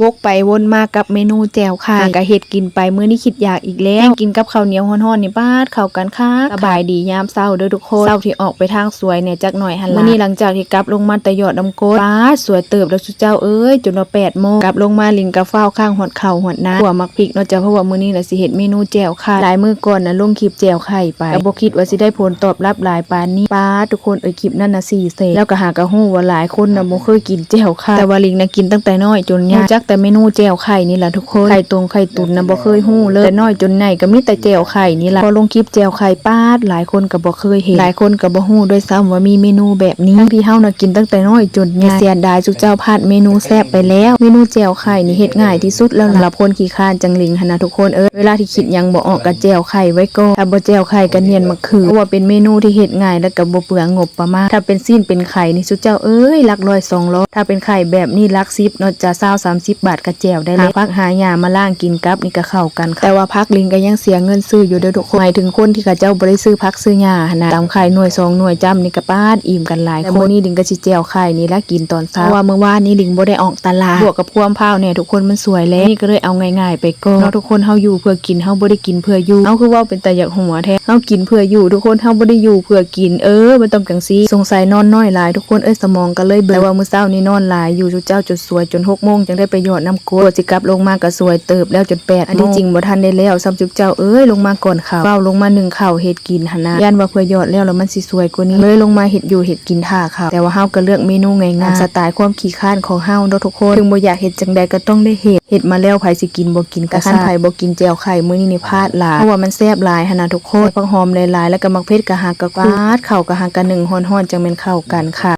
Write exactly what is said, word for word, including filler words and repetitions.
วกไปวนมากับเมนูแจ่วไข่ หากะเฮ็ดกินไปมื้อนี้คิดอยากอีกแล้ว กินกับข้าวเหนียวฮ้อนๆนี่ป๊าดเข้ากันคัก สบายดียามเช้าเด้อทุกคน เช้าที่ออกไปทางสวยเนี่ยจักหน่อยหั่นล่ะ มื้อนี้หลังจากที่กลับลงมาแต่ยอดน้ำกรด ป๊าดสวยเติบแล้วสุเจ้าเอ้ย จนว่าแปดโมง กลับลงมาหลิงกะฟ้าวข้างฮอดข้าวฮอดน้ำ คั่วหมากพริกเนาะเจ้า เพราะว่ามื้อนี้น่ะสิเฮ็ดเมนูแจ่วไข่ หลายมื้อก่อนน่ะลงคลิปแจ่วไข่ไป ก็บ่คิดว่าสิได้ผลตอบรับหลายปานนี้ ป๊าดทุกคนเอ้ย คลิปนั้นน่ะสี่แสน แล้วก็หากะฮู้ว่าหลายคนน่ะบ่เคยกินแจ่วไข่ แต่ว่าหลิงน่ะกินตั้งแต่น้อยจนใหญ่ รู้จักแต่เมนูแจ่วไข่นี่ล่ะทุกคน ไข่ตรงไข่ตุ๋นน่ะบ่เคยฮู้เลย แต่น้อยจนใหญ่ก็มีแต่แจ่วไข่นี่ล่ะ พอลงคลิปแจ่วไข่ป๊าด หลายคนก็บ่เคยเห็น หลายคนก็บ่ฮู้ด้วยซ้ำว่ามีเมนูแบบนี้ ทั้งที่เฮาน่ะกินตั้งแต่น้อยจนใหญ่ เสียดายสุเจ้าพลาดเมนูแซ่บไปแล้ว เมนูแจ่วไข่นี่เฮ็ดง่ายที่สุดแล้วล่ะ สำหรับคนขี้คร้านจังหลิงหั่นนะทุกคนเอ้ย เวลาที่คิดหยังบ่ออกก็แจ่วไข่ไว้ก่อน ถ้าบ่แจ่วไข่ก็เนียนมะเขือ เพราะว่าเป็นเมนูที่เฮ็ดง่ายแล้วก็บ่เปลืองงบประมาณ ถ้าเป็นซีนเป็นไข่นี่สุเจ้าเอ้ย หลักร้อยสองร้อย ถ้าเป็นไข่แบบนี้หลักสิบเนาะจ้ะ ซาวสามสิบบาทก็แจ่วได้แล้ว หาผักหาหญ้ามาล้างกินกับนี่ก็เข้ากันค่ะ แต่ว่าผักหลิงก็ยังเสียเงินซื้ออยู่เด้อทุกคน หมายถึงคนที่เขาเจ้าบ่ได้ซื้อผักซื้อหญ้าหั่นนะ ตำไข่หน่วยสองหน่วยจ้ำนี่ก็ป๊าดอิ่มกันหลายคน แต่มื้อนี้หลิงก็สิแจ่วไข่นี่ละกินตอนเช้า เพราะว่ามื้อวานนี้หลิงบ่ได้ออกตลาด บวกกับความพร้าวแน่ทุกคนมันสวยแล้ว นี่ก็เลยเอาง่ายๆไปก่อนเนาะทุกคน เฮาอยู่เพื่อกิน เฮาบ่ได้กินเพื่ออยู่ เฮาคือเว้าเป็นตาอยากหัวแท้ เฮากินเพื่ออยู่ทุกคน เฮาบ่ได้อยู่เพื่อกิน เออ มันต้องจังซี่ สงสัยนอนน้อยหลายทุกคนเอ้ย สมองก็เลยเบลอ แต่ว่ามื้อเช้านี้นอนหลายอยู่ สุเจ้าจนสวยจนหกโมงจังได้ไปยอดน้ำกรด สิกลับลงมาก็สวยเติบแล้วจนแปดโมง อันที่จริงบ่ทันได้แล้วซ้ำสุเจ้าเอ้ย ลงมาก่อนข้าว เฝ้าลงมานึ่งข้าวเฮ็ดกินหั่นนะ ย่านว่าเพื่อยอดแล้วแล้วมันสิสวยกว่านี้ เลยลงมาเฮ็ดอยู่เฮ็ดกินท่าข้าว แต่ว่าเฮาก็เลือกเมนูง่ายๆ ตามสไตล์ความขี้คร้านของเฮาเนาะทุกคน ถึงบ่อยากเฮ็ดจังใดก็ต้องได้เฮ็ด เฮ็ดมาแล้วไผสิกินบ่กินก็ แต่คัน ซ่า ไผบ่กินแจ่วไข่มื้อนี้นี่พลาดหลาย เพราะว่ามันแซ่บหลายหั่นนะทุกคน ใส่ผักหอมหลายๆ แล้วก็หมากเผ็ดก็หากะ ป๊าด ข้าวก็หากะนึ่งฮ้อนๆ จังแม่นเข้ากันค่ะ